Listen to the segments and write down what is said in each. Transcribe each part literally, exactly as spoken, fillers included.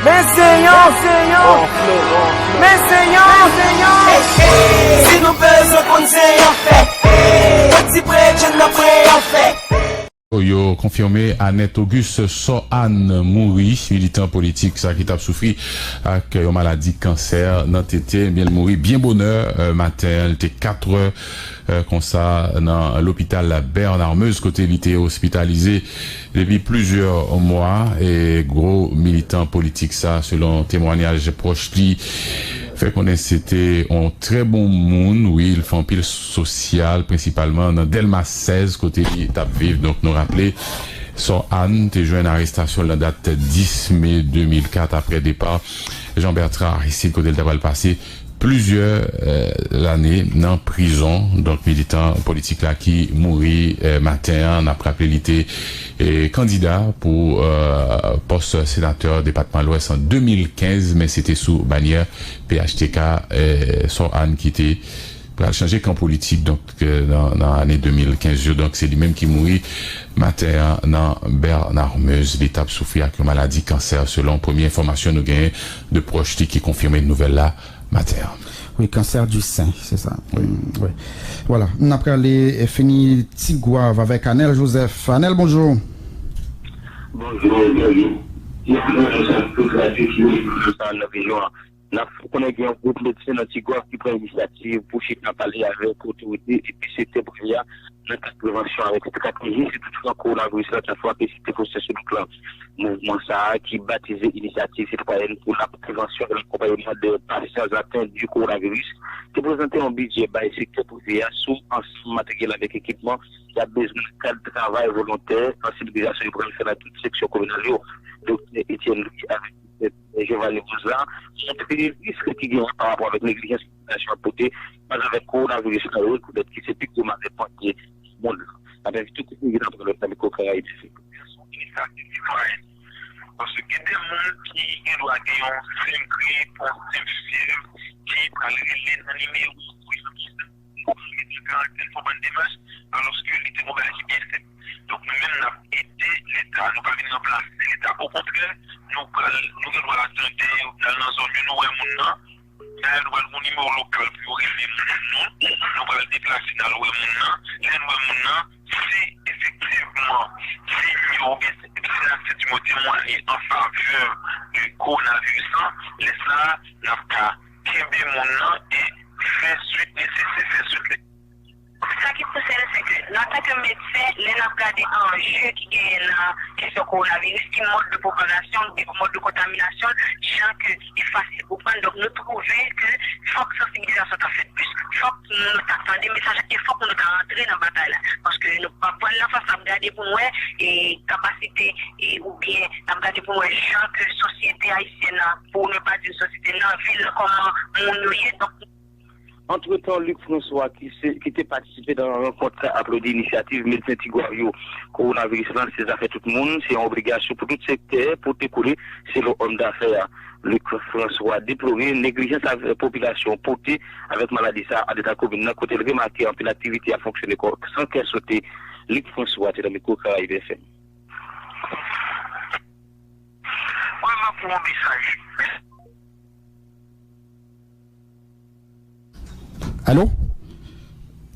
Men se yon, men se yon, men se yon. Si nou bezwen konn se yon fèt, pati prè, jenn nan prè an fèt. Yo konfime Annette Auguste Sohan mouri, militan politik sa ki t ap soufri ak yon maladi kansè nan tete, ebyen, l mouri byen bonè, euh, maten an. Li te kat è, euh, konsa nan lopital Bernard Meuze, kote li te ospitalize depi plizyè mwa. E gwo militan politik sa, selon temwanyaj pwòch li, fè konnen se te yon trè bon moun, wi, l fè anpil sosyal, prensipalman nan Dèlma sèz, kote li t ap viv. Donk, nou raple, Sohan te jwenn arestasyon l nan dat dis me de mil kat, apre depa Jean Bertrand Aristide, kote l ta pral pase plizyè, euh, lane nan prizon. Donk, militan politik la ki mouri, euh, maten an, n ap raple li te, euh, kandida pou, euh, pòs senatè depatman Lwès an de mil kenz, men se te sou banyè P H T K, euh, Sohan ki te pral chanje kan politik, donk, euh, nan, nan ane de mil kenz yo. Donk, se li menm ki mouri maten an nan Bernard Meuze. Li t ap soufri ak yon maladi kansè, selon premye enfòmasyon nou genyen de pwòch li ki konfime nouvèl la maten an. Wi, cancer du sein, se sa. Wi. Mm, wi. Vwala, n ap prale, eh, fini Tigwav avèk Anel Joseph. Anel, bonjou. Bonjou, bonjou. Bonjou, sa tout radyo ki nan rejyon an. N ap fè konnen gen yon gwoup medsen nan Tigwav ki pran inisyativ pou chita pale avèk otorite epi sektè prive a nan kad prevansyon avèk estrateji si toutfwa kowonaviris la ta frape site Pwofesè Soulouk lan. Mouvman sa a, ki batize Inisyativ Sitwayèn pou Laprevansyon e Lakonpayman de Pasyan Atenn di Kowonaviris, te prezante yon bidjè bay sektè prive a sou ansanm materyèl avèk ekipman y ap bezwen nan kad travay volontè sansibilizasyon yo pral fè nan tout seksyon kominal yo. Doktè Etienne Louis avèk Doktè Giovanni Rosa montre risk ki genyen pa rapò avèk neglijans popilasyon ap pote fas avèk kowonaviris la, yo rekonèt ki se pi gwo malè pandye nan mond lan. N ap envite tout moun ki nan pran lòt nan mikwo Karayib F M. Sou inisyativ sitwayèn. Paske gen de moun ki gen dwa gen yon senp grip, yon senp fyèv, ki pral rele nan nimewo pou yo mete an karantèn pou bann demach, alòske li te gon bagay ki byen senp. Donk, nou menm, n ap ede Leta, nou pa vin ranplase Leta. Okontrè, nou pral, nou gen dwa tande, al nan zòn yo, nou wè moun nan, dayè, nou pral gon nimewo lokal pou yo rele moun nou, nou pral deplase n al wè moun nan. Lè n wè moun nan, si efektivman siy yo oubyen si aksepte yo temwaye an favè de kowonaviris lan, lè sa a, n ap ka kenbe moun nan e fè swit nesesè, fè swit. Sa ki pouse n, se ke, antanke medsen, lè n ap gade anje ki genyen nan kesyon kowonaviris, ki mòd de pwopagasyon l, ki mòd de kontaminasyon l, jan ke li fasil pou pran. Donk, nou twouve ke fòk sansibilizasyon ta fèt plis, fòk nou ta tande mesaj la, e fòk nou ta rantre nan batay la. Paske nou pa pral nan fas n ap gade pou n wè, e, kapasite, e, oubyen n ap gade pou n wè jan ke sosyete ayisyèn nan, pou ne pa di sosyete nan vil, kòman moun yo ye. Donk, Antretan, Luc François, ki se, ki te patisipe nan rankont sa, aplodi inisyativ medsen Tigwav yo. Kowonaviris lan, se zafè tout moun, se yon obligasyon pou tout sektè pote kole, selon òm dafè a. Luc François deplore neglijans avè-, popilasyon pote avèk maladi sa a anndan komin nan, kote l remake anpil aktivite ap fonksyone kò-, san kè sote. Luc François te nan mikwo Karayib F M. Vrèman pou yon mesaj. Alo?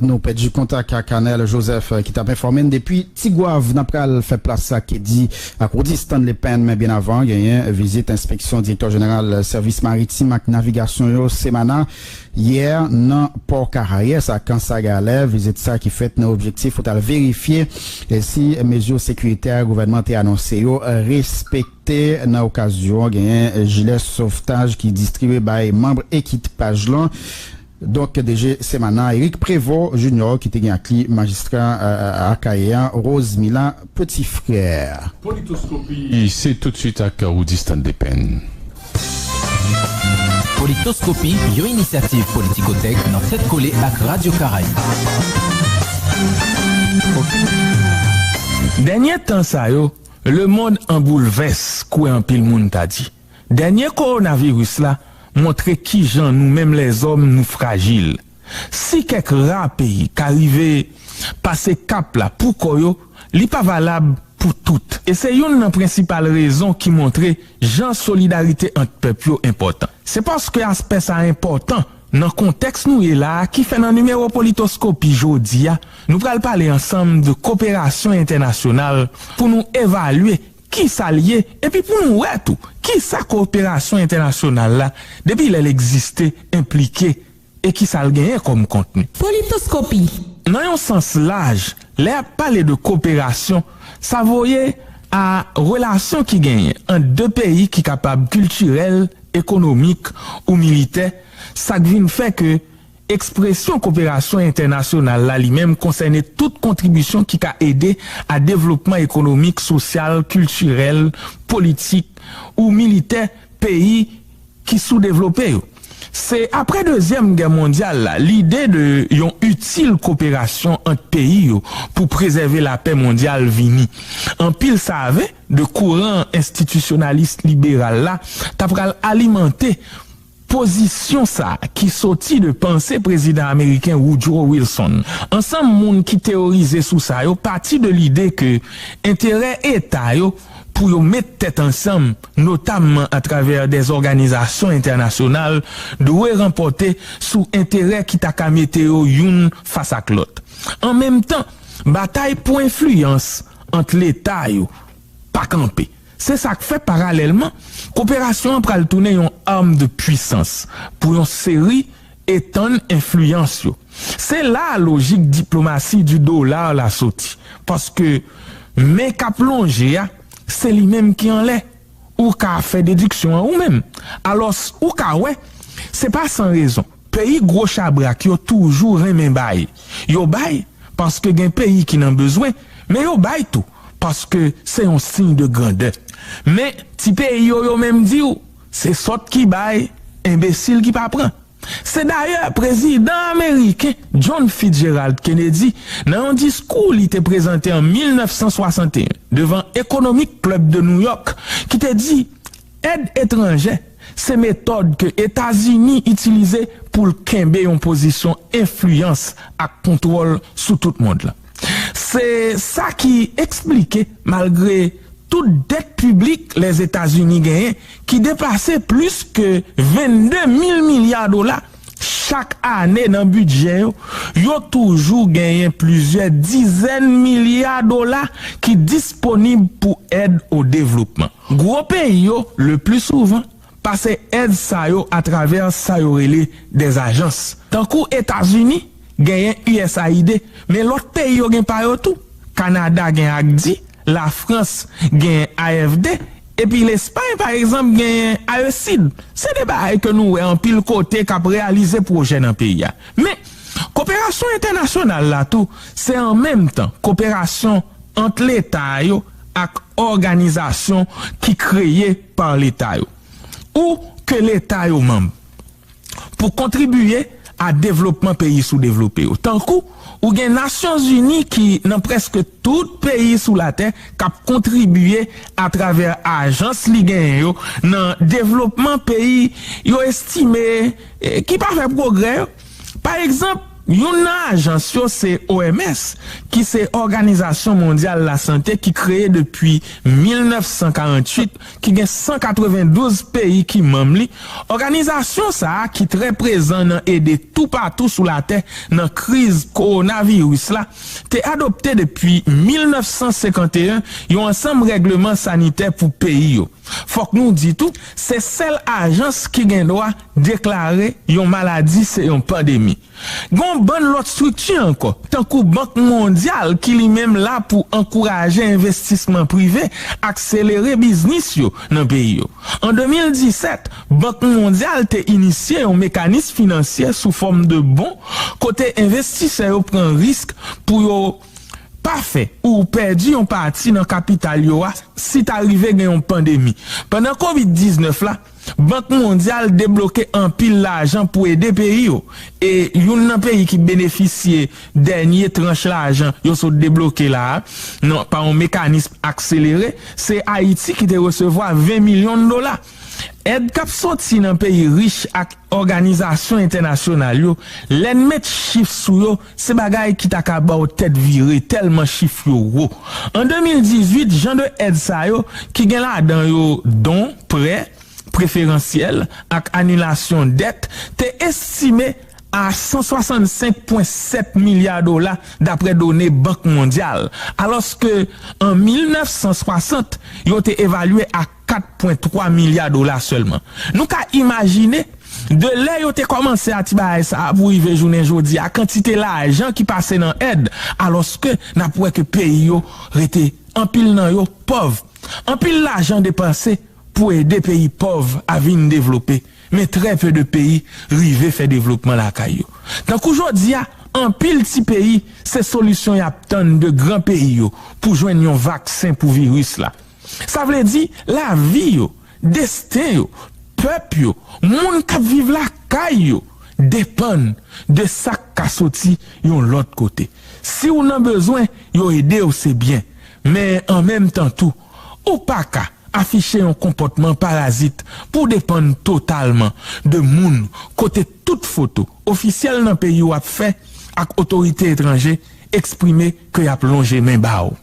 Nou pèdi kontak ak Anel Joseph, eh, ki t ap enfòme n depi Tigwav. N ap pral fè plas ak Kedi ak Rudy Stanley Penn, men byen avan, genyen vizit enspeksyon direktè jeneral sèvis maritim ak navigasyon yo, Semana, yè nan pò Karayès ak Anse à Galets. Vizit sa ki fèt nan objektif pou t al verifye, eh, si mezi sekiritè gouvènman te anonse yo respekte. Nan okazyon an, genyen jilè sovtaj ki distribye bay manm ekipaj lan. Donk, D G Semana, Eric Prévost Junior, ki te gen ak li majistra, euh, Akayè an, Rosemila Petit-Frère. Politoskopi, se tout swit ak Rudy Stanley Penn. Politoskopi, yon inisyativ Politikotèk nan tèt kole ak Radyo Karayib. Dènye tan sa yo, lemonn an boulvès, kwè anpil moun ta di. Dènye kowonaviris la montre kijan nou menm lèzòm nou frajil. Si kèk ra peyi ka rive pase kap la pou kò yo, li pa valab pou tout. E se youn nan prensipal rezon ki montre jan solidarite ant pèp yo enpòtan. Se paske aspè sa a enpòtan nan kontèks nou ye la a ki fè nan nimewo Politoskopi jodi a, nou pral pale ansanm de koperasyon entènasyonal pou nou evalye kisa l ye, epi pou nou wè tou kisa koperasyon entènasyonal la, depi lè l egziste, enplike e kisa l genyen kòm kontni. Politoskopi. Nan yon sans laj, lè y ap pale de koperasyon, sa voye a relasyon ki genyen ant de peyi ki kapab kiltirèl, ekonomik ou militè, sa k vin fè ke ekspresyon koperasyon entènasyonal la li menm konsène tout kontribisyon ki ka ede a devlopman ekonomik, sosyal, kiltirèl, politik ou militè peyi ki soudevlope yo. Se apre Dezyèm Gè mondyal la, lide de yon itil koperasyon ant peyi yo pou prezève lapè mondyal vini. Anpil save de kouran enstitisyonalis liberal la ta pral alimante pozisyon sa a ki soti de panse prezidan ameriken Woodrow Wilson. Ansanm moun ki teyorize sou sa yo pati de lide ke enterè eta yo pou yo met tèt ansanm, notamman atravè dè òganizasyon entènasyonal, dwe ranpòte sou enterè ki ta ka mete yo youn fas ak lòt. An menm tan, batay pou enfliyans ant leta yo pa kanpe. Se sa k fè, paralèlman, koperasyon an pral tounen yon arme de puissance pou yon seri etann enfliyans yo. Se la lojik diplomasi du dollar la soti, paske men k ap lonje a, se li menm ki anlè. Ou ka fè dediksyon an ou menm. Alòs, ou ka wè, se pa san rezon. Peyi gwo chabrak yo toujou renmen bay. Yo bay paske gen peyi ki nan bezwen, men yo bay tou paske se yon siy de grandè. Men ti peyi yo, yo menm di w, se sòt ki bay, enbesil ki pa pran. Se dayè prezidan ameriken John Fitzgerald Kennedy, nan yon diskou li te prezante an mil nèf san swasanteyen devan Economic Club de New York, ki te di, èd etranjè se metòd ke Etazini itilize pou l kenbe yon pozisyon enfliyans ak kontwòl sou tout mond lan. Se sa ki eksplike, malgre tout dèt piblik Lèzetazini genyen, ki depase plis ke vennde mil milya dola chak ane nan bidjè yo, yo toujou genyen plizyè dizèn milya dola ki disponib pou èd o devlopman. Gwo peyi yo, le pli souvan, pase èd sa yo atravè sa yo rele dè ajans. Tankou Etazini genyen U S A I D, men lòt peyi yo gen pa yo tou. Kanada gen ACDI, Lafrans gen A F D, epi Lespay, pa egzanp, genyen AECID. Se de bagay ke nou wè anpil kote k ap reyalize pwojè nan peyi a. Men, koperasyon entènasyonal la tou, se an menm tan koperasyon ant leta yo ak òganizasyon ki kreye pa leta yo, ou ke leta yo manm, pou kontribiye a devlopman peyi soudevlope yo. Tankou, ou gen Nasyonzini ki nan prèske tout peyi sou latè k ap kontribiye atravè ajans li genyen yo nan devlopman peyi yo estime, eh, ki pa fè pwogrè yo. Pa egzanp, youn nan ajans yo se O M S, ki se Òganizasyon Mondyal Lasante ki kreye depi mil nèf san karanntuit, ki gen san katrevendouz peyi ki manm li. Òganizasyon sa a, ki trè prezan nan ede toupatou sou latè nan kriz kowonaviris la, te adopte depi mil nèf san senkanteyen yon ansanm règleman sanitè pou peyi yo. Fòk nou di tou, se sèl ajans ki gen dwa deklare yon maladi se yon pandemi. Gen yon bann lòt estrikti ankò, tankou Bank Mondyal ki li menm la pou ankouraje envestisman prive, akselere biznis yo nan peyi yo. An de mil disèt, Bank Mondyal te inisye yon mekanis finansye sou fòm de bon, kote envestisè yo pran risk pou yo pa fè ou pèdi yon pati nan kapital yo a si ta rive gen yon pandemi. Pandan kovid diznèf la, Bank Mondyal debloke anpil lajan pou ede peyi yo. E youn nan peyi ki benefisye dènye tranch lajan yo sot debloke la a, nan, pa yon mekanis akselere, se Ayiti ki te resevwa ven milyon dola. Èd k ap soti nan peyi rich ak òganizasyon entènasyonal yo, lè n met chif sou yo, se bagay ki ta ka ba w tèt vire tèlman chif yo wo. An de mil dizuit, jan de èd sa yo, ki gen ladan yo don, prè, preferansyèl ak anilasyon dèt, te estime a san swasannsenk pwen sèt milya dola, dapre done Bank Mondyal, alòske an mil nèf san swasant, yo te evalye a kat pwen twa milya dola sèlman. Nou ka imajine, de lè yo te kòmanse a ti bagay sa a pou rive jounen jodi a, kantite lajan ki pase nan èd, alòske n ap wè ke peyi yo rete, anpil nan yo pòv. Anpil lajan depanse pou ede peyi pòv a vin devlope, men trè pe de peyi rive fè devlopman lakay yo. Tankou jodi a, anpil ti peyi se solisyon y ap tann de gran peyi yo pou jwenn yon vaksen pou viris la. Sa vle di, lavi yo, desten yo, pèp yo, moun k ap viv lakay yo depann de sa k ka soti yon lòt kote. Si w nan bezwen, yo ede w, se byen. Men an menm tan tou, ou pa ka afiche yon konpòtman parazit pou w depann totalman de moun kote tout foto ofisyèl nan peyi w ap fè ak otorite etranje eksprime ke y ap lonje men ba w.